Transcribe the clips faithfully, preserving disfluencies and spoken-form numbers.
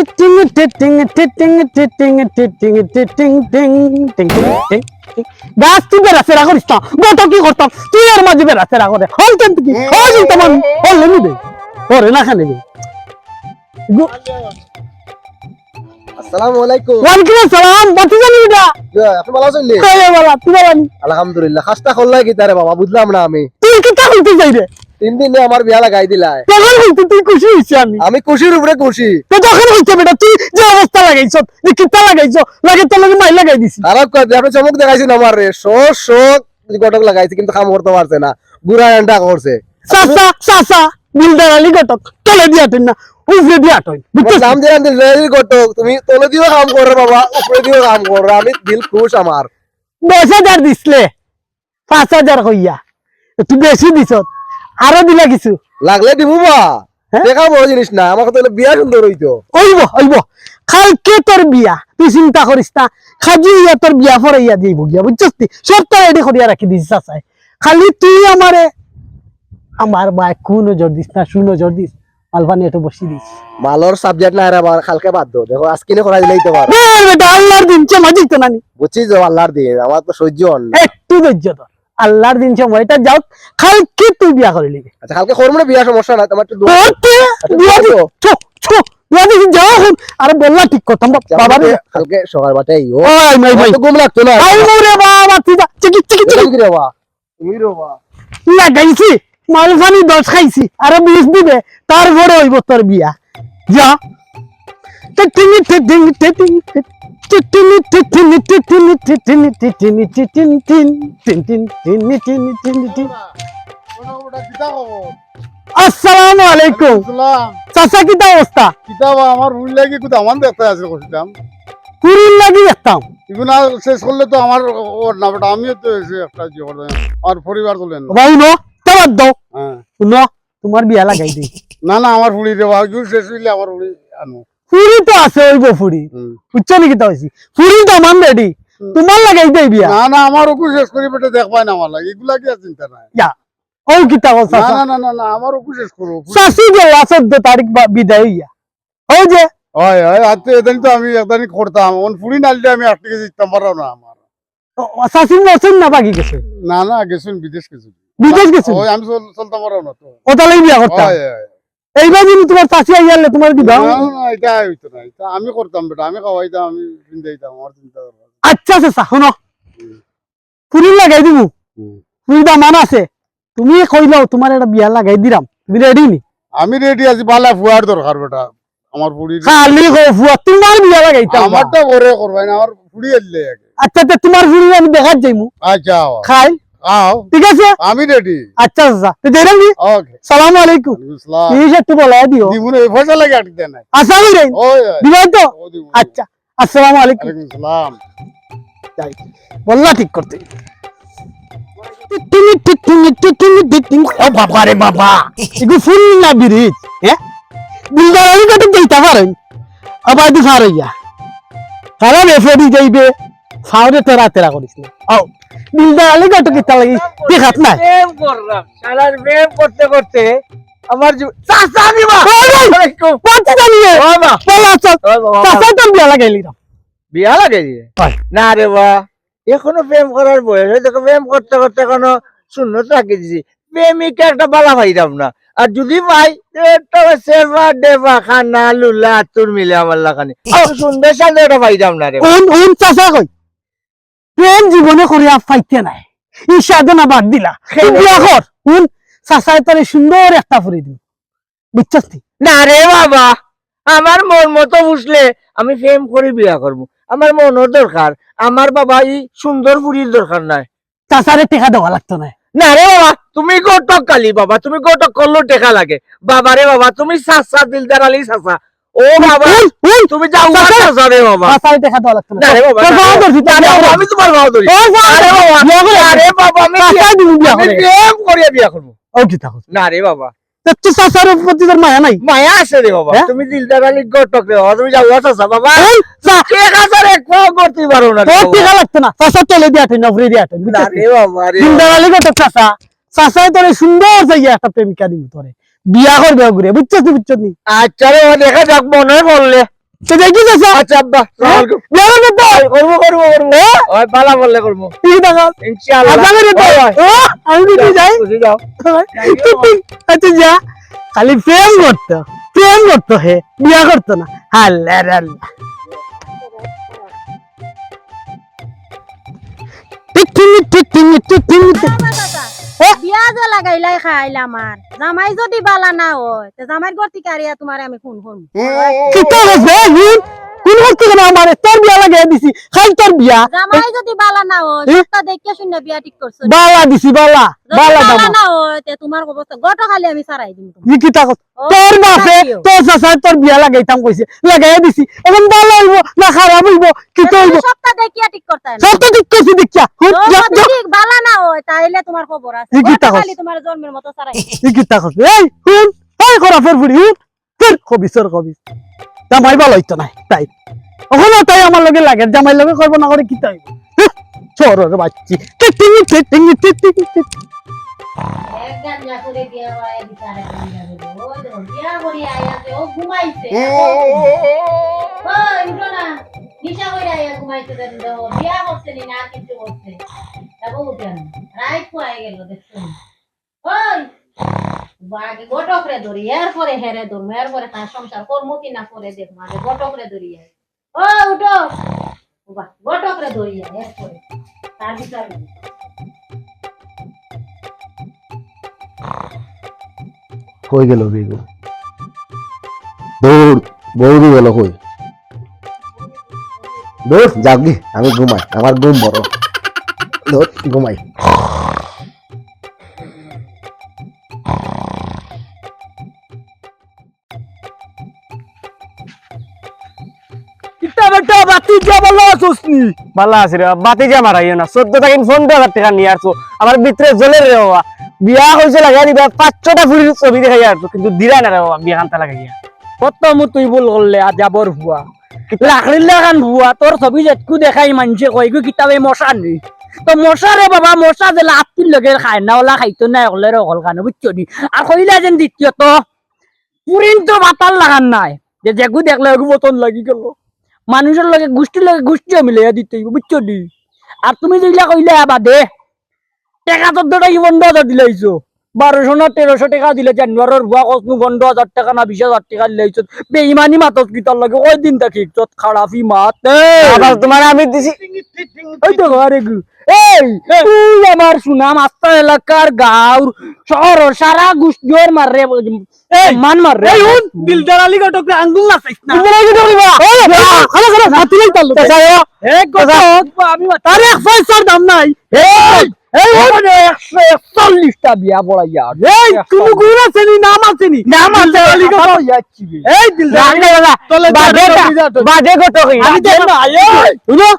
টিটিং, টিটিং, টিটিং, টিটিং, টিটিং, টিটিং, টিং, টিং, টিং, টিং, টিং। গাছ তুই বেড়া সেরা করিস না, গত কি করতাম, তুই এর মাঝে বেড়া সেরা করে। হল কেন তুই? হল চিন্তা মন, হল নেবি দে। ওরে না খানে দে। গো- আসসালামু আলাইকুম। ওয়ালাইকুম আসসালাম, বাতি জানি বেটা। ইয়া, আপনি ভালো আছেন নি? এই রে বালা, তুই বালা নি? আলহামদুলিল্লাহ। খাস্তা করলাই কিতা রে বাবা, বুঝলাম না আমি। তুই কিতা করতে চাই রে? তিন দিনে আমার বিয়া লাগাই দিলায়। তখন হইতে তুই খুশি হইছি আমি। আমি খুশির উপরে খুশি। তো তখন হইতে বেটা তুই যে অবস্থা লাগাইছ, যে কিতা লাগাইছ, লাগে তোর লগে মাইর লাগাই দিছি। খারাপ কথা, আপনি চমক দেখাইছেন আমার রে। শখ, শখ, ঘটক লাগাইছে, কিন্তু কাম করতে পারছে না। গুড়া আন্ডা করছে। চাচা, চাচা, দিলদার আলী ঘটক, তলে দিয়া আটইন না, উপরে দিয়া আটইন। বুঝছো? নাম দিলাম দিলদার আলী ঘটক, তুমি তলে দিও কাম করো বাবা, উপরে দিও কাম করো, আমি দিল খুশ আমার। দশ হাজার দিছলে, পাঁচ হাজার কইয়া। একটু বেশি দিছত, আরো দিলা কিছু। লাগলে দিমু বা। হ্যাঁ? টেকা বড় জিনিস না, আমার কথা হলো বিয়া সুন্দর হইতো। অইবো, অইবো। কালকে তোর বিয়া, তুই চিন্তা করিস না। খাজি ইয়া তোর বিয়া পড়াইয়া দিবো গিয়া, বুঝছস তুই? সব তো রেডি করিয়া রাখি দিছি চাচায়। খালি তুই আমারে, আমার বায় কু নজর দিস না, সু নজর দিস। মালপানি একটু বসি দিস। মালর সাবজেক্ট না রে বাবা, কালকে বাদ দাও। দেখো, আজকে নে করাই দিলেই তো পারো। এ বেটা, আল্লাহর দিন, কে মাজিক তো নানি? বুঝছি তো, আল্লাহর দিন, আমার তো সহ্য হন না। একটু ধৈর্য ধর। আল্লাহর দিন সময়টা যাও, কালকে তুই বিয়া করে নিবি। আচ্ছা, কালকে করবো না বিয়া, সমস্যা নাই, তোমার একটু দোয়া করতে আচ্ছা, বিয়া দোয়া দি-, দিও। ছো, ছো, বিয়া দি যাও এখন। আরে বললা ঠিক করতাম, বা-, আচ্ছা, বাবা আমাকে রে। কালকে সকাল বাটে আইও। ওই, মাই, আমার মাই। তো ঘুম লাগতো না। আই রে বাবা, তুই যা, চিকি, চিকি, চিকি। এরকম কি রে বাবা? তুমি রে বাবা। লাগাইছি, মালপানি দশ খাইছি, আরো বিশ দিবে, তারপরে হইব তোর বিয়া। যা। টিটিনি, টিটিনি, টিটিনি, টিটিনি, টিটিনি, টিটিনি, টিটিনি, টিটিনি, টিটিনি, tin, tin, tin, tin, tin, tin, tin. ওটা, ওটা কিতা খবর? আসসালামু আলাইকুম। সালাম। চাচা, কিতা অবস্থা? কিতা বা, আমার ফুরির লাগি কুদা আমার দেখতে আছে কইছিলাম। ফুরির লাগি দেখতাম। এগুলা শেষ করলে তো আমার ওর না বেটা, আমিও তো এসে একটা ইয়ে করে দেয়। আমার পরিবার চলে না। বাবু নো, তা বাদ দাও। হ্যাঁ। হুনো, তোমার বিয়া লাগাই দেই। না, না, আমার ফুরি রে বাবা, এগুলো শেষ হইলে আমার ফুরি আনো। ফুরি তো আছে, অইবো ফুরি। হুম। বুঝছো নি কিতা অইছে? ফুরি তো আমার রেডি। হুম। তোমার লাগাই দেই বিয়া। না, না, আমার ওকে শেষ করি বেটা দেখবাই না আমার লাগে। এগুলা কি আর চিন্তা নাই। ইয়া, ও কিতা কও না, চাচা? না, না, না, না, আমার ওকে শেষ করো। চাচি গেলা চৌদ্দ তারিখ বা-, বিদায় হইয়া। ওই যে। হয়, হয়, আর তো এদিন তো আমি একদানি করতাম। অন ফুরি নাললে আমি আটকে জিততাম পারলাম না আমার। ও, ও, চাচি মরছেন না বাকি গেছে? না, না, গেছেন, বিদেশ গেছেন। বিদেশ গেছেন? ওই আমি চল-, চলতাম পারলাম না তো। ও তাহলে বিয়া করতাম। হয়, হয়। এইবার যদি তোমার চাচি আইয়ালে তোমার দিবা? না, না, এটা হইতো না। এটা আমি করতাম বেটা, আমি খাওয়াইতাম, আমি পিন্দাইতাম, আমার চিন্তা করবো। আচ্ছা, আচ্ছা, আচ্ছা, হুনো। হুম। ফুরি লাগাই দিমু। হুম। ফুরি দামান আছে। তুমি কইলাও, তোমার একটা বিয়া লাগাই দিলাম। তুমি রেডি নি? আমি রেডি আছি, বালা ফুয়ার দরকার বেটা। আমার ফুরি খালি কও ফুয়া, তোমার বিয়া লাগাইতাম। আমারটা ঘরে করবাই না, আমার ফুরি এলে আগে। আচ্ছা, তে তোমার ফুরি আমি দেখাত যাইমু। আচ্ছা, আও। খাই। আও। ঠিক আছে? আমি রেডি। আচ্ছা, আচ্ছা। তো যাইলাম কি? ওকে। সালামু আলাইকুম। ওয়ালাইকুম আসসালাম। এই যে একটু বলাই দিও। দিমু না, এই পয়সা লাগে আটকে দেয় না। আচ্ছা, আমি যাই। ওই, ওই। দিবাই তো? ও, দিমু। আচ্ছা। আসসালামু আলাইকুম। ওয়ালাইকুম আসসালাম। যাই। বললা ঠিক করতে। টিটিনি, টিটিনি, টিটিনি, টিটিনি। ও বাবা রে বাবা। এগু ফুল না বিরিজ, হ্যাঁ? দিলদার আলী ঘটক যাইতা পারেন। আবার দি ফার হইয়া। কারণ এফএডি যাইবে, ফাউরে তেরা তেরা করিস না। আও, দিলদার আলী ঘটক কিতা লাগি? দেখাত নাই। প্রেম করলাম। শালার প্রেম করতে করতে আমার জীব-, চাচা নি বা। ওই ভাই, ওয়ালাইকুম। বাচ্চা জানিয়ে। ও মা। বলো, আচ্ছা, ওই বাবা, চাচা বাবা। তোর বিয়া লাগাইলি না। বিয়া লাগাইলি? হয়। না রে বা, এখনো প্রেম করার বয়স, ওই দেখো প্রেম করতে করতে এখনো শূন্য রাখি দিছি। প্রেমিকা একটা বালা পাইতাম না। আর যদি পাই, একটা সেবা, ডেবা, খানা, লুলা, আতুর মিলে আমার লাখানি। আর সুন্দর সাথে একটা পাইতাম না রে। উন, উন চাচা কই? প্রেম জীবনে করিয়া পাইতে নাই। ই সাধনা বাদ দিলা। তুই বিয়া কর। হুন, চাচায় তোরে সুন্দর একটা ফুরি দিমু। বুঝছস তুই? না রে বাবা, আমার মন মতো বুঝলে আমি প্রেম করি বিয়া করমু। আমার মনর দরকার, আমার বাবা ই সুন্দর ফুরির দরকার নাই। চাচারে টেকা দেওয়া লাগতো না। না রে বাবা, তুমি ঘটক খালি বাবা, তুমি ঘটক করলেও টেকা লাগে। বাবা রে বাবা, তুমি চাচা, দিলদার আলী চাচা, ও বাবা, হুন, হুন, তুমি যাও, চাচা, চাচা রে বাবা। চাচারে টেকা দেওয়া লাগতো না। না রে বাবা, তোর না পাও রে। ধরছি, না রে বাবা, আমি তোমার পাও ধরি। ও বাবা, আরে বাবা, বিয়া করে। আরে বাবা, আমি চাচা বিয়া, দিমু বিয়া আমি করে। প্রেম করিয়া বিয়া করবো। ও কিতা কস? না রে বাবা। তো তুই চাচার প্রতি তোর মায়া নাই? মায়া আছে রে বাবা। হ্যাঁ? তুমি দিলদার আলী ঘটক রে বাবা, তুমি যাও, ও চাচা বাবা। এই, চা- এক হাজার এক পাও করতে পারো না রে তোর বাবা। টেকা লাগতো না। চাচা চলে দিয়া আটে, না ফিরে দিয়া আটে, না বুঝছস রে নি? বাবা রে। দিলদার আলী ঘটক চাচা। চাচায় তোরে সুন্দর যাইয়া একটা প্রেমিকা দিমু তোরে। বিয়া করবে ওগুরে, বুঝছস নি, বুঝছস নি? আচ্ছা রে, ও দেখা যাক, মনে করলে। তো দেখি চাচা। আচ্ছা আব্বা, সালাম আলাইকুম। বিয়া করবে তো? অয়, করবো, করবো, করবো। হ্যাঁ? অয়, বালা বললে করবো। ঠিক আছে। ইনশাআল্লাহ। আশা করি তো। অয়, অয়। ও, আমি কিন্তু যাই। বুঝি যাও। আচ্ছা যা। খালি প্রেম করতো, প্রেম করতো হে, বিয়া করতো না। আল্লাহ রে আল্লাহ। টিক টিং, টিক টিং, টিক টিং, টিক। বাবা দাদা, এ? বিয়া যে লাগাইলাই খাইল আমার, জামাই যদি বালা না অয়, তে জামাইর ঘর থাকি কাড়িয়া তুমারে আমি খুন করমু। কিতা কইছে, এ? খুন? খুন করতে কেনে আমারে? তোর বিয়া লাগাই দিছি, খাইল তোর বিয়া। জামাই যদি বালা না অয়, এ? সবটা দেখিয়া শুনিয়া বিয়া ঠিক করছো। বালা দিছি, বালা, যদি বালা বালা দামা। না অয়, তে তুমার অবস্থা, ঘটক আলী আমি ছাড়াই দিমু তুমারে। ই কিতা কইছে? ও, তোর বাপে, ছাড়াইও। তোর চাচায় তোর বিয়া লাগাইতাম কইছে, লাগাইয়া দিছি। এখন বালা অইবো না খারাপ অইবো, কিতা অইবো? সবটা দেখিয়া ঠিক করতে অয় না। সবটা ঠিক করছি দেখিয়া। হুন, যা, যা। ঠিক বালা না অয়, তাইলে তুমার খবর আছে। ই কিতা ঘটক আলী কইছে? তুমারে জন্মের মতো ছাড়াই। ই কিতা কইছে? এই, হুন, এই খরাফের ফুড়ি, হুন। ফির খবিসর খবিস। জামাই বালা অইতো নায়, তাই। অখনো তাই আমার লগে লাগে, জামাইর লগে করবো না করে কিতা অইবো? হ্যাঁ, চোরর বাচ্চি। টিটিং, টিটিং, টিটিং, টিটিং। এক গাঞ্জা করে বিয়া করাই দিছে, আরেক গাঞ্জা করে। ও দেখো, বিয়া করি আইয়া যে ও ঘুমাইছে। ও, উঠো না। নিশা করে আইয়া ঘুমাইছে, দেখো, বিয়া করছে নি না, কিছু করছে। তারপর উঠে না। রাইত পুয়াই গেল, দেখছো নি? ওই, আগে ঘটকরে ধরি, এরপরে হেরে ধরমু, এরপরে তার সংসার করমু কি না করে দেখমু, আগে ঘটকরে ধরি আই। ও, উঠো। বাবা, ঘটকরে ধরি আই, এরপরে তার বিচার অইবো। কই গেল বেগম? দৌড়, বৌদি গেল কই? দৌড়, যাওগি, আমি ঘুমাই, আমার ঘুম বড়। দৌড়, ঘুমাই। কিতা বেটা, বাতিজা বালা আছস নি? বালা আছি রে বাবা, বাতিজা মারাইও না। চৌদ্দ থাকি পনেরো হাজার টেকা নিয়া আরছো, আমার ভিতরে জ্বলের রে বাবা। বিয়া কইছে লাগাই দিবা, পাঁচ ছয়টা ফুড়ির ছবি দেখাইয়া আরছো, কিন্তু দিরায় না রে বাবা, বিয়া খান্তা লাগাইয়া। কত মু তুই ভুল করলে, আজাবর ফুয়া। লাকড়ির লাখান ফুয়া, তোর ছবি যেটুকু দেখাই মানষে কয়, ইগু কিতা বে মশা নি? তো মশা রে বাবা, মশা যেলা আত্তির লগে খায় না, ওলা খাইতো নায়, অকলরে অকল খানো, বুঝছো নি? আর কইলা যেন দ্বিতীয়ত, ফুরিন তো বাতার লাখান নায়, যে যেগু দেখলে ওগু পছন্দ লাগি গেল। মানুষর লগে, গুষ্টির লগে গুষ্টিও মিলাইয়া দিতে অইবো, বুঝছো নি? আর তুমি যেগুলা কইলা বাদে, টেকা চৌদ্দ থাকি পনেরো হাজার দিলাইছো, বারোশো না তেরোশো টেকা দিলে, জানোয়ারর ফুয়া কসমু পনেরো হাজার টেকা না বিশ হাজার টেকা দিলাইছো। বেইমানি মাতস কিতার লগে, কয়দিন থাকি ইজ্জত খারাপি মাত, এ? বাবা, তুমারে আমি দিছি। ওই তো ঘরে গু। এই, এই। তুই আমার সুনাম, আস্তা এলাকার গাঁওর, শহরর সারা গুষ্টির মাররে, এই, মান মাররে। এই হুন, দিলদার আলী ঘটকরে আঙ্গুল না চাইস না। দিলদার আলী ঘটক রে বা। এই, খালো, খালো, মাতিলাই পারলো। চাচা, এ, এ, ঘটক, আমি মাত-, তার এক পয়সার দাম নাই। এই, এই, হুন। ওখানে একশো একচল্লিশটা বিয়া পড়াইয়া। এই, কুনু গুণ আছে নি, নাম আছে নি? নাম আছে, দিলদার আলী কথা ঘটক। কইয়া যাচ্ছি বে। এই, দিলদার আলী ঘটক। বাদে ঘটক। আমি দেখ না, এই। হুনো,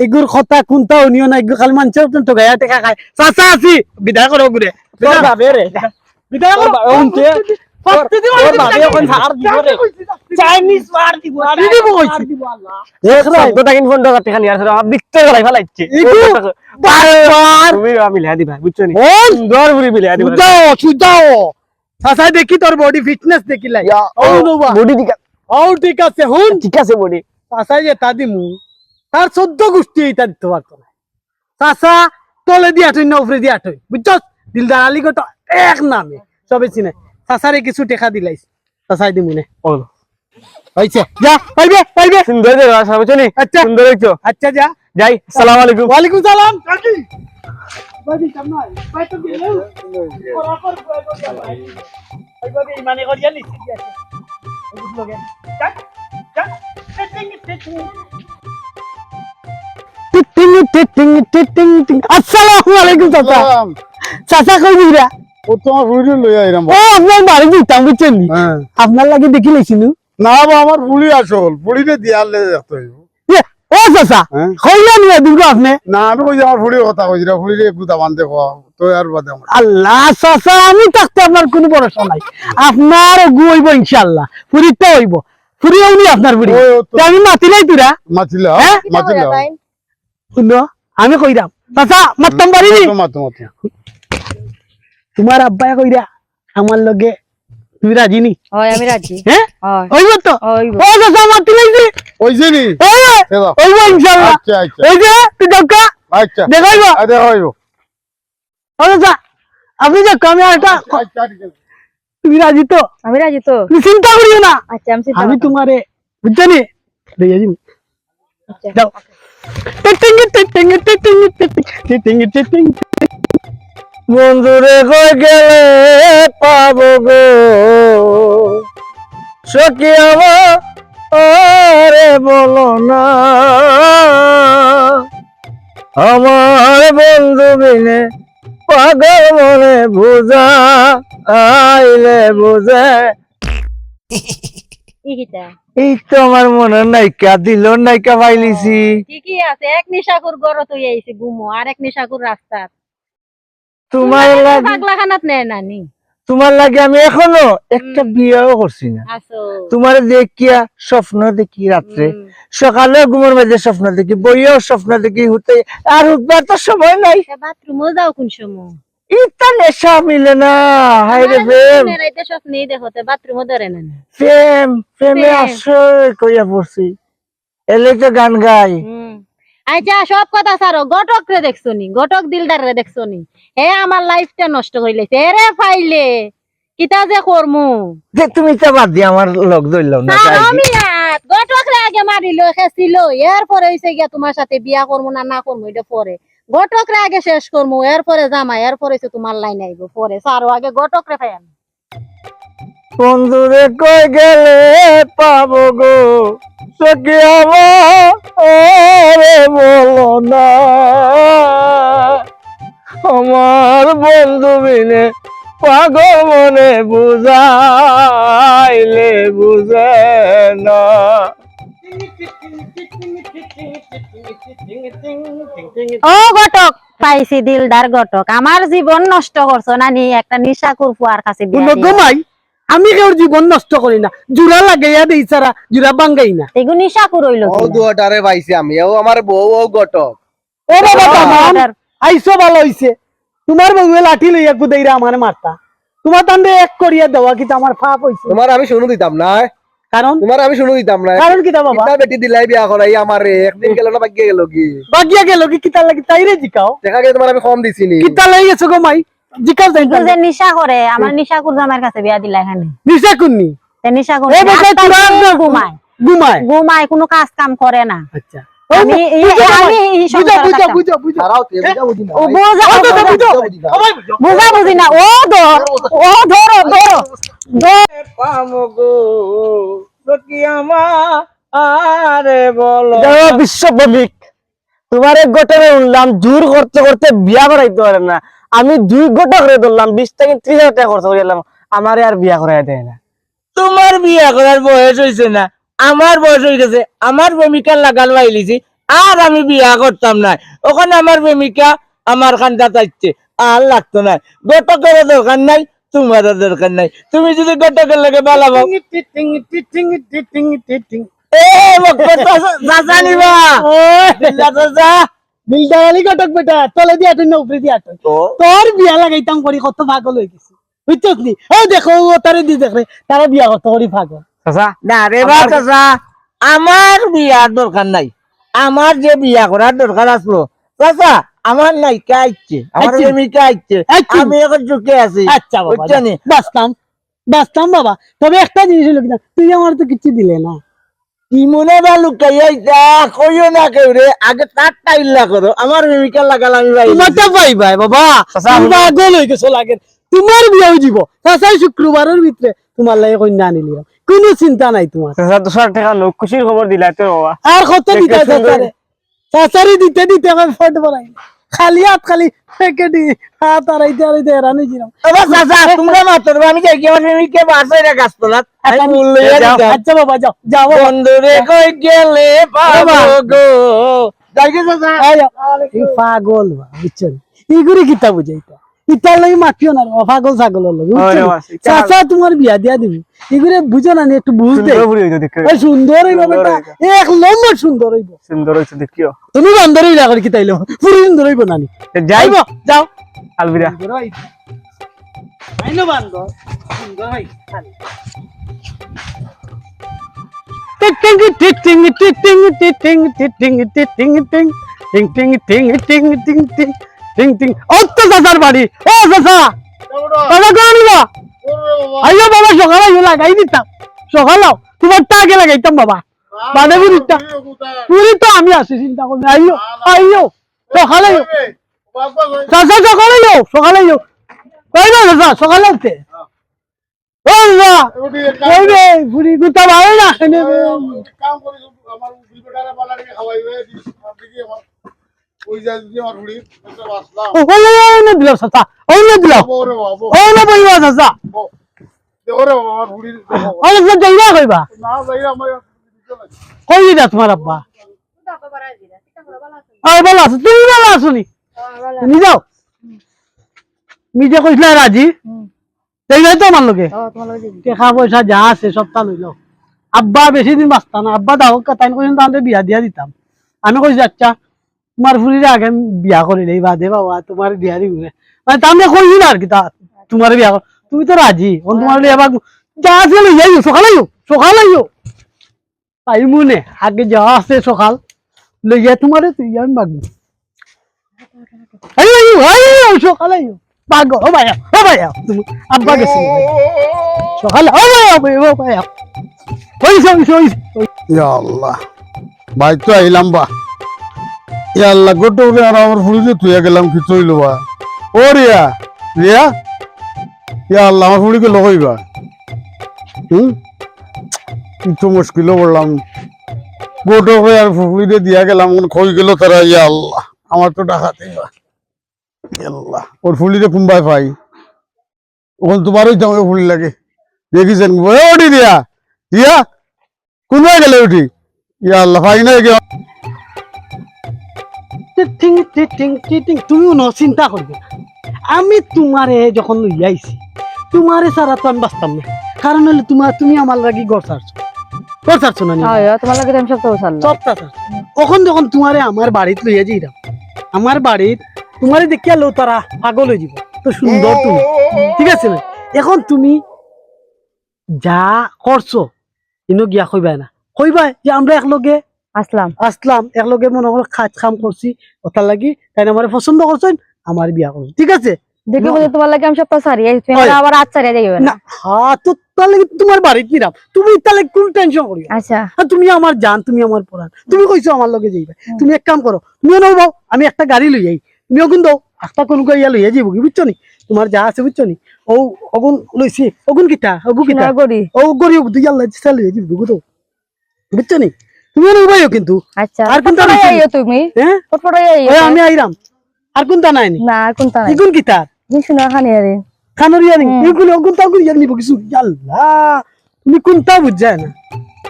ইগুর কথা কুনতা হুনিও না, ইগু খালি মানষর তো গায়া টেকা খায়। চাচা আছি, বিদায় করো গুরে। তোর বাবে রে। বিদায় করো। তোর বাবে হুনতে। তোর, তোর বাবে অখন ছাড় দিব রে। চাইনিজ মার দিব। মারি দিব কইছি। মার দিব আল্লাহ। দেখ রে। চৌদ্দ থাকি পনেরো হাজার টেকা নিয়া আরছো, আমার ভিতরে গলাই ফালাইছে। ইগু বারবার। তুমি মিলাই দিবা, বুঝছো নি? হুন। সুন্দর করে মিলাই দিবা। সুজাও, সুজাও। চাচাই দেখি তোর body fitness দেখিলাই। ইয়া, ও, ও, বাবা। Body ঠিক আছে। ও, ঠিক আছে, হুন। ঠিক আছে body। চাচাই যেতা দিমু, তার চৌদ্দ গুষ্টি ইতা দিতো পারতো না। চাচা তলেদি আটই না উপরেদি আটই, বুঝছস? দিলদার আলী ঘটক এক নামে, সবে চিনে। চাচারে কিছু টেকা দিলাইস, চাচাই দিমু নে। ও। অইছে, যা, পাইবে, পাইবে। সুন্দর জাগা আছে, বুঝছো নি? আচ্ছা। সুন্দর অইছো। আচ্ছা, যা। যাই, আসসালামু আলাইকুম। ওয়ালাইকুম সালাম। কাকি। ভাই, দিতাম না। ভাই, তো দিলে। ওরা কর, ওরা কর, ভাই। ভাই, ভাই, ইমানে করিয়া লিখি দিয়েছে। ওই বুঝলো কেন? যা, যা। টিটিং, টিটিং, টিটিং, টিটিং, টিং। আসসালামু আলাইকুম চাচা। সালাম। চাচা কই দিরা? ও তো আমার ফুড়ি লইয়া আইরাম ও, বাবা। আপনার বাড়ি দিতাম, বুঝছেন নি? হ্যাঁ। আপনার লাগি দেখি লাইছি নু। না বা, আমার ফুড়ি আসল, ফুড়িরে দিয়া আনলে দেখতে অইবো। এ, ও চাচা, হ্যাঁ? কইলা নি এদিকে আপনি? না, আমি কইছি আমার ফুড়ির কথা কইছি না, ফুড়িরে একটু দামান দেখো, তো আর বাদে আমার। আল্লাহ চাচা, আমি থাকতে আপনার কোনো ভরসা নাই। আপনার ওগু অইবো ইনশাআল্লাহ, ফুড়িরটা অইবো। ফুড়ি অইনি আপনার ফুড়ি। ও, ও তো। তে আমি মাতিলাই তুরা। মাতিলা, হ্যাঁ? মাতিলা। হুনো, আমি কইরাম। চাচা, মাততাম পারি নি? মাতো, মাতো, মাতো। তুমার আব্বায় কইরা, আমার লগে তুমি রাজি নি? হয়, আমি রাজি। হ্যাঁ? হয়। অইব তো? অইব। ও চাচা, আমার তুলে দিছি। ওই যে নি? অইব। এ দাও। অইব ইনশাআল্লাহ। আচ্ছা, আচ্ছা। ওই যে, তুই দেখা। আচ্ছা। দেখাইব। আ, দেখা হইব। ও চাচা, আপনি দেখো, আমি একটা, আচ্ছা, আচ্ছা, ঠিক আছে। তুমি রাজি তো? আমি রাজি তো। তুমি চিন্তা করিও না। আচ্ছা, আমি চিন্তা আমি করতাম। তোমারে, বুঝছো নি? দিয়ে দিবো। আচ্ছা। যাও। টিটিং, টিটিং, টিটিং, টিটিং, টিটিং, টিটিং। বন্ধুরে কই গেলে পাবো গো, সখী আমার, আরে বলো না, আমার বন্ধু বিনে পাগল মনে বুঝা আইলে বুঝে। ই কিতা? এই তো আমার মনের নায়িকা, দিলর নায়িকা পাইলিছি। ঠিকই আছে, এক নিশাকুর ঘরো তুই আইছি ঘুমো, আর এক নিশাকুর রাস্তাত। তোমার লাগি, পাগলাখানাত নেয় নানি। তোমার লাগি আমি এখনো একটা বিয়াও করছি না। আসো। তোমারে দেখিয়া স্বপ্ন দেখি রাত্রে, হুম। সকালে ঘুমের মাঝে স্বপ্ন দেখি, বইয়াও স্বপ্ন দেখি, হুতে আর উঠবার তো সময় নাই। তা বাথরুমও যাও কোন সময়? ইতা নেশা মিলে না। হায় রে প্রেম, রাইতে স্বপ্নেই দেখো, তে বাথরুমও ধরে না নি। প্রেম, প্রেমে প্রেম। আশ্রয় কইয়া পড়ছি। এলে তো গান গাই। হুম। আচ্ছা, সব কথা ছাড়ো, ঘটক রে দেখছো নি? ঘটক দিলদার রে দেখছো নি? হে আমার লাইফটা নষ্ট করিলাইছে। এরে পাইলে কিতা যে করমু? যে তুমি ইতা বাদ দিয়া আমার লগ ধরলাম না, স্যার, তাই কি? আমি আর ঘটক রে আগে মারিল, খেছিল, এরপরে হইছে গিয়া তোমার সাথে বিয়া করমু না, না করমু, এটা পরে। ঘটক রে আগে শেষ করমু, এরপরে জামাই, এরপরে হইছে তোমার লাইন আইব পরে। স্যার, ও আগে ঘটক রে পাই আমি। বন্ধুরে কই গেলে পাবো গো, সখী আমার, আরে বলো না, আমার বন্ধু বিনে পাগল মনে বুঝাইলে বুঝে না। ও ঘটক, পাইছি দিলদার ঘটক, আমার জীবন নষ্ট করছো নানি একটা নিশাকুর ফুয়ার কাছে বিয়া হুনো দিয়া। গো মাই, আমি কেউর জীবন নষ্ট করি না, জুড়া লাগাইয়া দেই ছাড়া জুড়া ভাঙ্গাই না। এগু নিশাকুর হইল ও দুয়াটারে পাইছি আমি, ও আমার বউ, ও ঘটক। ও বাবা, ও, দামান, অর্ডার। আইসো ভালো হইছে। তোমার বউয়ে লাঠি লইয়া গুদাইরা আমারে মারতা। তোমার তানরে এক করিয়া দেওয়া কিতা আমার পাপ হইছে? তোমার আমি শুনু দিতাম না। কারণ, তোমার আমি শুনু দিতাম না। কারণ কিতা বাবা? কিতা বেটি দিলাই বিয়া করাই আমারে, একদিন গেল না, বাগিয়া গেল কি? বাগিয়া গেল কি? কিতা লাগি তাইরে জিকাও। দেখা গেল তোমার আমি কম দিছি নি। কিতা লাগি গেছো গো মাই? জিকাও যাই এগু যে নিশা করে, আমার নিশাকুর জামাইর কাছে বিয়া দিলা এখানে। নিশা কুন্নি? তে নিশাকুর এ বেটা, রাস্তায় তোরা শুয়ে না ঘুমায়। ঘুমায়। ঘুমায়, কোনো কাজ কাম করে না। আচ্ছা। আমি এই, বুঝো, আমি এই বুঝো, সংসারে বুঝো, থাকতাম। বুঝো, বুঝো। দাঁড়াও, তে বুঝা বুঝি না। ও বুঝা, ও, ও বুঝো, বুঝা। বুঝো। বুঝা বুঝি না। বুঝা বুঝি না, ও ধর, ও ধরো, ধরো, ধর। পামো গো, সখী আমার, আরে বলো। যাও বিশ্বপ্রেমিক, তোমার এক ঘটনা শুনলাম, জোর করতে করতে বিয়া করাইতে পারে না। আমি দুই ঘটকরে ধরলাম, বিশ থেকে ত্রিশ হাজার টাকা খরচ করিলাম, আমারে আর বিয়া করাই দেয় না। তোমার বিয়া করার বয়স হইছে না, আমার বয়স হই গেছে, আমার প্রেমিকার লাগাল পাইলিছি, আর আমি বিয়া করতাম না। ওখানে আমার প্রেমিকা আমার কান্দাত আইছে, আর লাগতো না। ঘটকেরও দরকার নাই, তোমারও দরকার নাই। তুমি যদি ঘটকের লগে বালা পাও। এ, মক্কর চাচা, চাচা নিবা। ওই। দিলদার চাচা। দিলদার আলী ঘটক বেটা, তলে দিয়া আটুন না উপরে দিয়া আটুন। ও। তোর বিয়া লাগাইতাম করি কত পাগল হয়ে গেছি। বুঝছস নি? ও দেখো, ও তারে দি দেখরে, তারা বিয়া কত করি পাগল। চাচা। না রে বা আমার চাচা, আমার বিয়ার দরকার নাই। আমার যে বিয়া করার দরকার আসলো, চাচা, আমার নায়িকা আইছে, আমার আইছে। প্রেমিকা আইছে, আইছে। আমি এখন সুখে আছি। আচ্ছা বাবা, বুঝছো নি? বাঁচতাম, বাঁচতাম বাবা। তবে একটা জিনিস হলো কিনা, তুই আমার তো কিচ্ছু দিলে না। কি মনে বা লুকাইয়া ইতা, কইও না কেউ রে, আগে তার টাইল্লা করো, আমার প্রেমিকার লাগাল আমি ভাই। তোমার তো ভাই ভাই বাবা, চাচা, তুমি আমি পাগল হয়ে গেছো লাগে। তোমার বিয়া হয়ে যাব, চাচাই শুক্রবারের ভিতরে তোমার লাগে কন্যা আনিলিও, কোনো চিন্তা নাই তোমার। চাচা, দশ হাজার টাকা লোক খুশির খবর দিলাই তো বাবা। আর কত দেখতে দিতে সুন্দর। চাচারে? চাচারে দিতে দিতে আমার ফট বলাই। খালি হাত খালি প্যাকেটে হাত আড়াইতে আড়াইতে হেরান হয়ে গেলাম। ও বা চাচা, তোমরা মাত্র আমি যাই কি আমার প্রেমিকে বাস হয়ে গাছতলাত। আমি আচ্ছা, মূল লইয়া যাও। দিতাম। আচ্ছা বাবা, যাও, যাও বাবা। বন্ধুরে কই গেলে পাবো বাবা। গো। যাই গো চাচা। এই যাও। এই পাগল বা, বুঝছেন? ইগুরে কিতা বুঝাইতা? ইতার লাগি মাতিও না রে, পাগল ছাগলর লাগি, বুঝছো ওরে নি? বাস, ইতা চাচা তোমার বিয়া দিয়া দিবি। ইগুরে বুঝো না নি, একটু বুঝ দে। সুন্দর বুড়ি হইতো দেখতে। এই সুন্দর হইবো সুন্দর বেটা, হইতো। এক নম্বর সুন্দর হইবো। সুন্দর হইতো দেখিও। তুমি বান্দর হইলা করে কিতা অইলো? পুরি সুন্দর হইবো না নি? এ, যাই। হইবো, যাও। আলবিদা। সুন্দর হইবো। আইনো বান্দর। সুন্দর ভাই। টিং টিং টিং টিং টিং টিং টিং টিং টিং টিং টিং টিং টিং টিং টিং টিং টিং টিং। ও তো চাচার বাড়ি। ও চাচা, বাবা কোন আনিবা? আইও বাবা, সকালে আইও, লাগাই দিতাম। সকালে আও, তোমার তা আগে লাগাইতাম বাবা। বাদে ফুরিটা। ফুরি তো আমি আছি, চিন্তা করবে। আইও, আইও, সকালে আইও। চাচা, সকালে আইও, সকালে আইও। কই না চাচা, সকালে আইতে। ও চাচা, কই রে, ফুরি গুতা ভালো না, এনে রে। কাম করি, আমার দুই বেটারে বালা রেখে খাওয়াইবে, দেখি আমার ওই যায় যদি আমার ফুরি, একটা বাঁচলাম। ও, ওই, ওই, ওই, ওই, দিলাম চাচা, ওই, ওই, দিলাম। বাবা রে বাবা। ওই, ওই, ওই, ওই, চাচা। ও, দেখো রে বাবা, আমার ফুরি দেখো। ওই, ওই, যাইবা কইবা? না, যাই আমার কই দিলা তোমার আব্বা? আরে ভালো আছো, তুমি ভালো আছো নি? তুমি যাও। নিজে কইছিলা রাজি। হুম। তাই নাই তো আমার লগে। ও, তোমার লগে যাইবি। টেকা পয়সা যা আছে সবটা লইল। আব্বা বেশি দিন বাঁচতা না, আব্বা দাও কথা কইন, তাহলে বিয়া দিয়া দিতাম। আমি কইছি, "আচ্ছা, তোমার ফুরিরে আগে আমি বিয়া করি নেই, বাদে বাবা তোমার বিয়া দিব না।" মানে, তা আমি কইছি না আর কি, তা তোমার বিয়া কর, তুমি তো রাজি, অন তোমার লইয়া বাগু, যা আছে লইয়া আইও, সকালে আইও, সকালে আইও। তাই মনে আগে যা আছে সকাল, লইয়া তোমারে তুই আমি বাগু। আইও, আইও, আইও, সকালে আইও। পাগল, ও ভাইয়া, ও ভাইয়া, তুমি আব্বা গেছে ভাই। সকালে, ও ভাইয়া, ও ভাইয়া, ও ভাইয়া। ওই যে, ওই যে, ওই যে, ওই যে। ইয়া আল্লাহ, ভাই তো আইলাম বা। ইয়া আল্লাহ, গোটো করে আর আমার ফুড়িকে তুইয়া গেলাম, কি চইল বা? ও রিয়া, রিয়া, ইয়া আল্লাহ, আমার ফুড়িকে লগইবা। হুম? কি তো মুশকিলও পড়লাম। গোটো করে আর ফুড়িকে দিয়া গেলাম, এখন কই গেল তারা, ইয়া আল্লাহ, আমার তো ডাকাতি বা। আল্লাহ, ওর ফুলিরে কুনবায় পাই? ওখান তোমার ওইটা আমার ফুলি লাগে। দেখি যেন, ওই ওটি দিয়া, দিয়া, কুনবায় গেলে ওটি? ইয়া আল্লাহ, পাই না গিয়া। টিং, টিং, টিং, টিং, টিং, তুমি কোনো চিন্তা করবে না। আমি তোমারে যখন লইয়া আইছি, তোমারে ছাড়া তো আমি বাঁচতাম না। কারণ হইলে তোমার, তুমি আমার লাগি ঘর ছাড়ছো। ঘর ছাড়ছো না নি? হয়, তোমার লাগি তো আমি সব তো ছাড়লাম। সবটা ছাড়ছো। এখন যখন তোমারে আমার বাড়িত লইয়া যাইরাম, আমার বাড়িত তোমারে দেখিয়া লো তারা পাগল হয়ে যাব। তো সুন্দর তুমি, ঠিক আছে না? এখন তুমি যা করছো, ইনো গিয়া কইবায় না, কইবায় যে আমরা একলগে আসলাম। আসলাম, একলগে মনে করো কাজ কাম করছি, ওটার লাগি তাই আমারে পছন্দ করছেন, আমার বিয়া করছেন, ঠিক আছে? দেখি না। বুঝি তোমার লাগি আমি সবটা ছাড়ি আইছি, তুমি হয়। আমার আবার হাত ছাড়িয়া যাইবে না। না, হ্যাঁ, তো তাহলে কি তোমার বাড়িত নিরাম? তুমি তাহলে কোন টেনশন করিও? আচ্ছা। আর তুমি আমার জান, তুমি আমার পরাণ, তুমি কইছো আমার লগে যাইবে। হুম। তুমি এক কাম করো, তুমি নও বাও, আমি একটা গাড়ি লই যাই, তুমি অগুন দাও, একটা কোন গাড়ি লইয়া যাইব কি, বুঝছো নি? তোমার যা আছে, বুঝছো নি? ও অগুন লইছি, অগুন কিতা, অগু কিতা? সোনার ঘড়ি। ও ঘড়ি, অগু দুই আল্লাহ দিছে, লইয়া যাইব, অগু দাও। বুঝছো নি? তুমি অনো উবাইও কিন্তু। আচ্ছা। আর কোনটা ফটফটাই রইছে? আইও তুমি। হ্যাঁ? ফটফটাই আইও। ওই আমি আইরাম। আর কোনটা নাই নি? না, আর কোনটা নাই। ইগুন কিতা? ইগুন সোনার খানি আরে। খানোর ইয়ারিং। হুম। ইগুন, অগুন তো অগুন ইয়ারিং নিব কিছু। ইয়াল্লা। তুমি কোনটা বুঝছো না?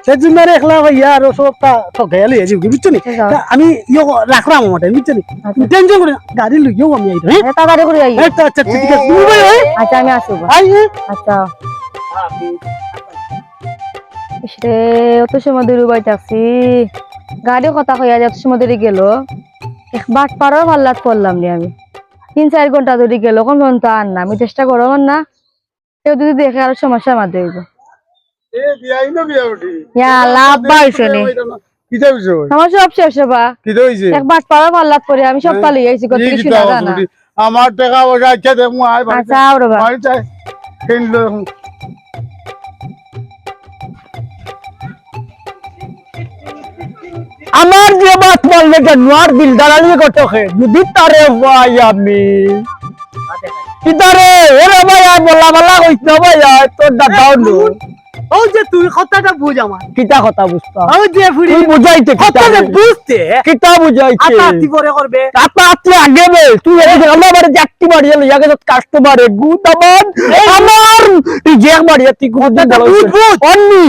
সেই জন্য আর একলা ভাইয়া আর সবটা ঠকাইয়া লইয়া যাবো, বুঝছো নি? আচ্ছা। তা আমি ইয়ে রাখলাম আমার টাইম, বুঝছো নি? আচ্ছা। টেনশন করে না। গাড়ি লইয়াও আমি আইরাম, হ্যাঁ? হ্যাঁ, তাড়াতাড়ি করে আইও। আচ্ছা, আচ্ছা, ঠিক আছে। তুমি ভাই, ওই? আচ্ছা, আমি আসবো। আই, হ্যাঁ? আচ্ছা। ইস রে, অত সময় ধরি উবাই থাকছি। গাড়ি কথা কইয়া যে অত সময় ধরি গেল। এক বাটপারর পাল্লাত পড়লাম রে আমি। তিন চাইর ঘন্টা ধরি গেল, কোন পর্যন্ত আর না। আমি চেষ্টা করো আমার না। কেউ যদি দেখে আরো সমস্যা মাঝে হইব। এ, বিয়াই না বিয়া উঠি। ইয়া আল্লাহ, আব্বা হইছে নি। কিতা হইছে? আমার সব শেষ হবা। কিতা হইছে? এক বাটপারর পাল্লাত পড়ি, আমি সব হ্যাঁ। পালি আইছি, কত এই কিছু কিতা না হইছে জানা। উঠি? আমার টাকা পয়সা আচ্ছা দেখ, মু আয় বাড়িতে। আচ্ছা, আও রে বা। বাড়িতে আয়। কিনলো এখন। আমার যে বাত মারলে জানোয়ার দিলদার আলী ঘটকে, যদি তারে ভাই আমি। কিতারে, এরে ভাই, আর বলা বলা কইস না ভাই, আর তোর দাদাও নো। ও যে তুই কথাটা বুঝ আমার। কিতা কথা বুঝতাম? ও যে ফুড়ি তুই বুঝাইতে কিতা কথাটা রে? বুঝতে। কিতা বুঝাইতে? আতা আতি পরে করবে। আতা আতি আগে বে। তুই এদিকে আমার বাড়ি যাত্রী বাড়ি এলো, ইয়াকে তো কাস্টমার এ গুদ আমার। এই আমার এই যে বাড়ি তুই গুদ কথাটা বড় বুঝ, বুঝ। অন্নি,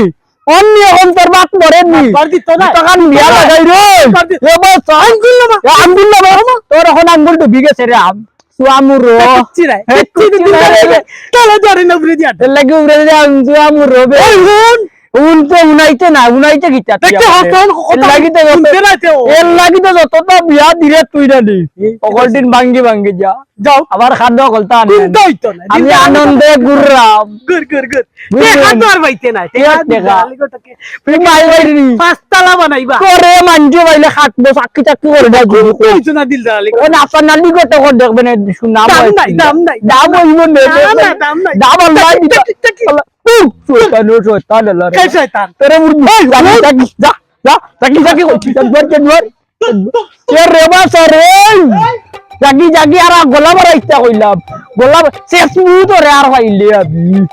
অন্নি এখন তোর বাপ মরে নি। বাটপার দিত না। তোর কান মিয়া লাগাই রে। বাটপার দিত। এ বাস আঙ্গুল না। এ আঙ্গুল না বাবা। তোর এখন আঙ্গুল ডুবি গেছে রে আম। সুয়ামুরো। কিচ্ছু নাই। এ কিচ্ছু কিচ্ছু নাই। নাই। তাহলে জানি না উপরে দিয়া। এর লাগি উপরে দিয়া আম সুয়ামুরো বে। এই হুন। হুনতে হুনাইতে না, হুনাইতে কিতা? দেখতে হস্ত হন কথা এর লাগি তো যত, হুনতে না তো। এর লাগি তো যতটা বিয়া দিরে তুই না নি। এই, হকলটিন ভাঙ্গি ভাঙ্গি যা। যাও। আবার খাদ্য হকলতা আনে। হুনতে হইতো না। আমি দিলদার আনন্দে ঘুররাম। ঘুর, ঘুর, ঘুর। ঘুর, দেখা ঘুর। তো আর পাইতে নাই। দেখা দেখা। দেখা আলি গোটাকে। তুই মাই বাইরে নি। পাঁচতলা বানাইবা। তোরে মানজো বাইলে খাটবো, চাকরি চাকরি করে দেয়। হুনতে হইতো না দিলদার আলি। ও না, আপনার নালি গোটা করে দেখবে না, সুনাম দাম হয় নাই, কিনা। দাম নাই। দাম হইব না, না, দেখবে না, না। দাম নাই। দাম আল্লাহ দিবা। টাকি, টাকি, টাকি। আল্লাহ, উহ, শয়তান, ও শয়তান, আল্লাহ রে। কে শয়তান? তোরে মুরগি, এই, যাবি, এই। যাবি, যা, যা, যাবি, যাবি, কইছি, জানোয়ার, জানোয়ার। এ রে বা, সরে। যাগি, যাগি, আর গলা বাড়াইতে কইলাম। গলা বা-, শেষ মুহূর্ত রে আর পাইলে আমি।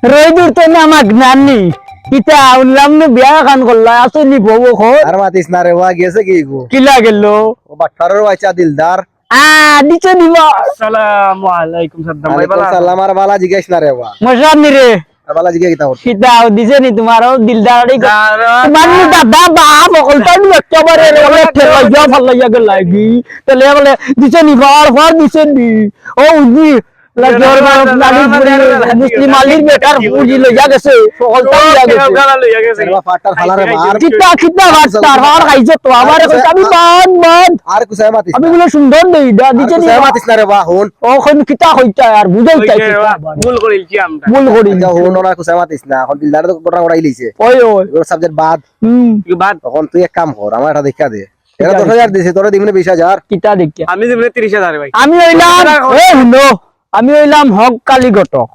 রইদুর তো না মাগ নানি। কিতা, হুনলাম নু বিয়া খান করলা, আসো নি বউ খো। আর মাতিস না রে, ওয়া গেছে কি গো? কিলা গেল? ও বাটপারর বাচ্চা দিলদার। আ, দিছে নি বা? আসসালামু আলাইকুম সাদ্দাম ভাই, ওয়ালাইকুম বালা আছো? সালাম, আর বালা জিগাইস না রে বা। মশা নি রে। আর বালা জিগা কিতা করতে? কিতা, ও দিছে নি তোমার, ও দিলদারি কর-, দাঁড়া। তোমার নু দাদা বাপ, হকলতা নু একেবারে রে, ওলে ঠেলাইয়া ফালাইয়া গেল লাগি। তাহলে বলে, দিছে নি, বার বার দিছে নি। ও উজি, লা জোর মারো, নালি ফুরি, মুসলিম আলীর বেটার ফুরি লইয়া গেছে, হকলতা লইয়া গেছে। লইয়া গেছে। আরে বা, ফাটার ফালা রে বা, আর কিতা, কিতা বাটপার, ফার খাইছে তো, আমারে কইছে, আমি বাদ, বাদ। আর কুছায় মাতিস আমি না। বলে সুন্দর দেই, দা, আর দিছে নি কুছায় বা। মাতিস না রে বা, হুন। ও, কোন কিতা কইতা আর বুঝাই ওই চাইছে যে, তো আবার। ভুল করিলছি আমরা। ভুল করিলছি। আচ্ছা, হুন, ওরা কুছায় মাতিস না। এখন দিলদারে তো ঘটনা ঘটাই লইছে। ওই, ওই। এগুলো subject বাদ। হুম। কি বাদ? তখন তুই এক কাম কর, আমার এটা দেখা দে। এটা কিতা দশ হাজার দিছে? দিছে, তোরে দিমু নে বিশ হাজার। কিতা দেখিয়া? আমি দিমু নে ত্রিশ হাজার ভাই। আমি অইলাম, দশ হাজার এখন। এ, হুনো, আমি অইলাম হক কালী ঘটক।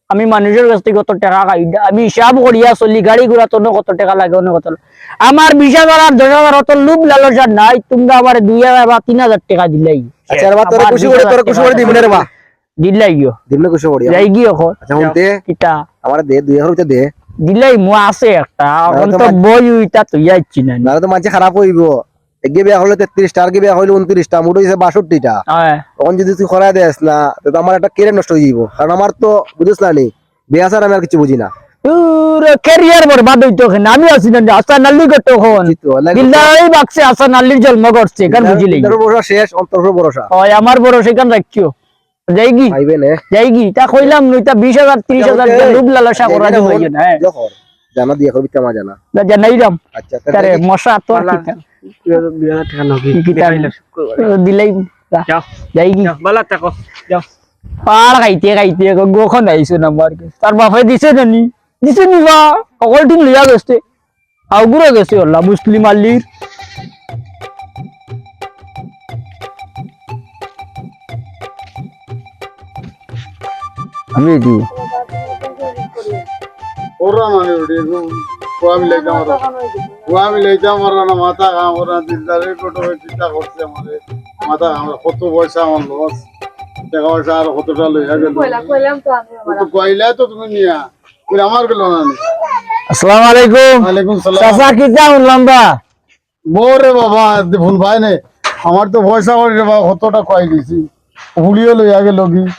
আমি মানুষর কাছ থাকি কত টেকা খাই, আমি হিসাব করিয়া চলি, গাড়ি ঘোড়া তনে কত টেকা লাগে, অনে কত লাগে। আমার বিশ হাজার আর দশ হাজার অত লোভ লালসা নাই, তোমরা আমারে দুই হাজার বা তিন হাজার টেকা দিলাই। আচ্ছা, রে বা, তোরে আমার খুশি করি, তোরে খুশি করি দিমু নে রে বা। দিলাইও। দিমু নে খুশি করি। যাই গিয়ে এখন। আচ্ছা, হুনতে? কিতা? আমারে দে, দুই হাজার টেকা দে। দিলাই, মু আছে একটা, না, এখন তো তো মাঝ- বই উইটা তো ইয়াচ্ছি না। নাহলে তো মাঝে খারাপ হইব। এগে বিয়া করলে তেত্রিশটা, আর কি বিয়া করলে ঊনত্রিশটা, মোট হইছে বাষট্টিটা। হ্যাঁ। তখন যদি তুই করাই দেস না, তো আমার একটা career নষ্ট হয়ে যাইব। কারণ আমার তো বুঝিস না নি, বিয়া ছাড়া আমি আর কিছু বুঝি না। তোর career বরবাদ হইতো কেন? আমি আছি না, আসান আলী কত এখন? জি তো, আল্লাহ দিলদারি বাক্সে আসান আলীর জন্ম করছে, এখান দিলদার, বুঝিলি? দিলদারর ভরসা শেষ, অন্তর ভরসা। ওই আমার ভরসা এখান রাখিও। যাইগি? পাইবে নে। যাইগি? তা কইলাম নু, তা বিশ হাজার, ত্রিশ হাজার আচ্ছা, দিয়া লোভ লালসা করা যাইবে না, হ্যাঁ। দেখো, জানা দিয়া করবি, কামা জানা। না, জানাইলাম। আচ্ছা, তা তারে দেখি। মশা তো আর বালা, কিতা? দুই হাজার টাকা নাও, কি কিতা? দেখাইলে শুক্রবারে। দিলাই। যাও। যাইগি? যাও, বালা থাকো, যাও। পার খাইতে খাইতে গখন আইছো না আমার কাছে। তার বাপে দিছে না নি? দিছে নি বা? অকল দিন লইয়া গেছে। আউগুরা গেছে ওলা মুসলিম আলীর। আমি এটি। ওরা মানে ওটি একদম কুয়া মিলাইতাম পারো। কুয়া মিলাইতাম পারো না, মাথা কাম করে না, দিলদারের কত চিন্তা করছে আমারে। মাথা কাম করে, কত পয়সা আমার loss। টাকা পয়সা আর কতটা লইয়া গেল। কইলা, কইলাম তো আমি আমার। তো কইলা তো তুমি নিয়া। কই আমার গেল না নি? আসসালামু আলাইকুম। ওয়ালাইকুম সালাম। চাচা, কিতা হুনলাম বা? বউ রে বাবা, ফোন পায় নে। আমার তো পয়সা করি রে বাবা, কতটা কই দিছি। ফুড়িও লইয়া গেল কি?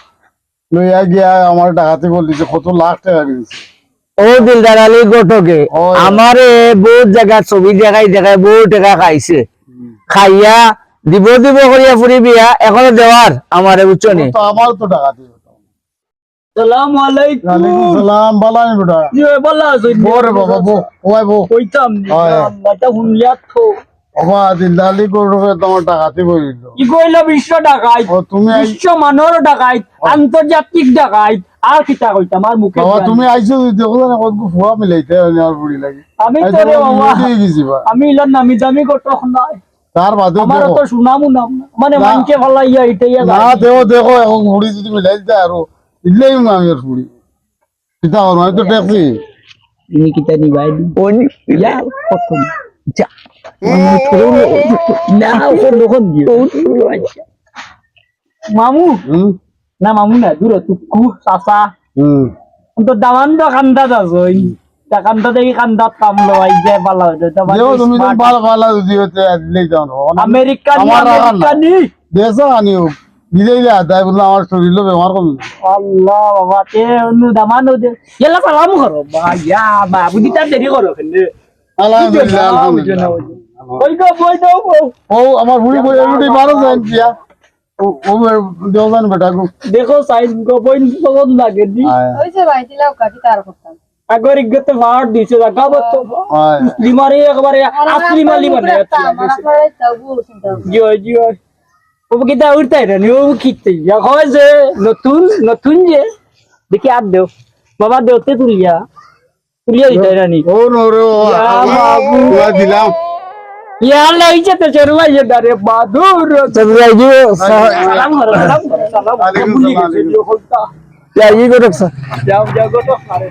লইয়া গিয়া আমার ডাকাতি করি দিছে, কত লাখ টাকা দিছে। ও দিলদার আলী ঘটকে, ওই। আমারে বহুত জায়গা ছবি দেখাই দেখাই বহুত টাকা খাইছে। হুম। খাইয়া দিব দিব করিয়া ফুরি বিয়া, এখনো দেওয়ার আমারে, বুঝছো নি? ও তো আমার তো ডাকাতি। সালাম আলাইকুম। ওয়ালাইকুম সালাম, বালা নি বেটা? জি ভাই, বালা আছইন নি? বউ রে বাবা, বউ, ওই বউ। কইতাম নি, হয়। আল্লাহ, এটা হুনিয়া তো। বাবা, দিলদার আলী ঘটকে তোমার ডাকাতি করি দিল। কি কইলা বিশ্ব ডাকাইত? ও, তুমি আই- বিশ্ব মানর ডাকাইত, ও। আন্তর্জাতিক ডাকাইত, আর কিতা কইতাম, আর মুখে বাবা, জানি। তুমি আইছো যদি দেখো না, কত ফুয়া মিলাইতে হয় না, আর বুড়ি লাগে। আমি আইছো তো রে বাবা, বাবা, মিলিয়ে গেছি বা। আমি ইলার নামি দামি ঘটক নাই। তার বাদেও আমার দেখো। তো সুনাম উনাম না। মানে না। মানকে ফালাইয়া ইটাইয়া না, যায়। দেখো, দেখো, এখন ঘুড়ি যদি মিলাই দিতে আরো, দিলেই না আমি আর ঘুড়ি। কিতা করবো? আমি তো দেখছি। ইনি কিতা নি ভাই? ও নি। ইয়া, কত নি? যা। না, ও দোকান দিয়ে। মামু? হুম? না, মামু না, দূর, তুক্কু, চাচা। হুম। তো দামান তো কান্দাত আছে, ওই। তা কান্দা দেখি কান্দাত কাম লওয়াই যায়, ভালা হইতো। তা ভাই দেখো, তুমি তো smart। ভালা, ভালা যদি হইতে দিলেই তো হলো। আমেরিকানি, আমার রাখার না। আমেরিকানি। দেশো আনিও। দিলেই যা, তাই বললাম, আমার শরীরও বেমার কমে। আল্লাহ বাবা, তে অনু দামান হইতে। ইয়াল্লা সালাম করো, বা, ইয়া, বা, বুঝি তার দেরি করো, কেনে? আলহামদুলিল্লাহ, আলহামদুলিল্লাহ। ওই গো, বই দাও গো। ও, আমার বুড়ি বই, এগুলি বারো যায় বিয়া। ও, ও, দেও জান বেটা গো। দেখো, সাইন গো, বই পছন্দ লাগে নি? আয়। ওই যে ভাই, দিলাও কাকি তার করতাম। আগর ইজ্জতে ফাড় দিছে, যা গাবত তো। আয়। মুসলিম আরে একবারে আর আসলি আমার মালি মুখ বানাই রাখতাম, আছে। আমার আপনারা তাও বলছেন তাও। জি অয়, জি অয়। ও কিতা উঠতাই না নি, ও কিতে? ইয়া কয় যে নতুন, নতুন যে। দেখি আর দেও। বাবা দেও তে তুলিয়া। তুলিয়া দিতাই না নি। ও নো রে, ও, ইয়া ও, বাবু। ও দিলাম। ইয়া আল্লাহ, ইজ্জতে চরবাই যে দারে বাদুর। চল যাই গো, সা- সালাম করো, সালাম করো, সালাম করো। আলাইকুম সালাম। ভুলি গেছে, ইয়ে হলতা। ইয়া, ই করো, স্যার। যাও, যাও, গো, তো, আরে।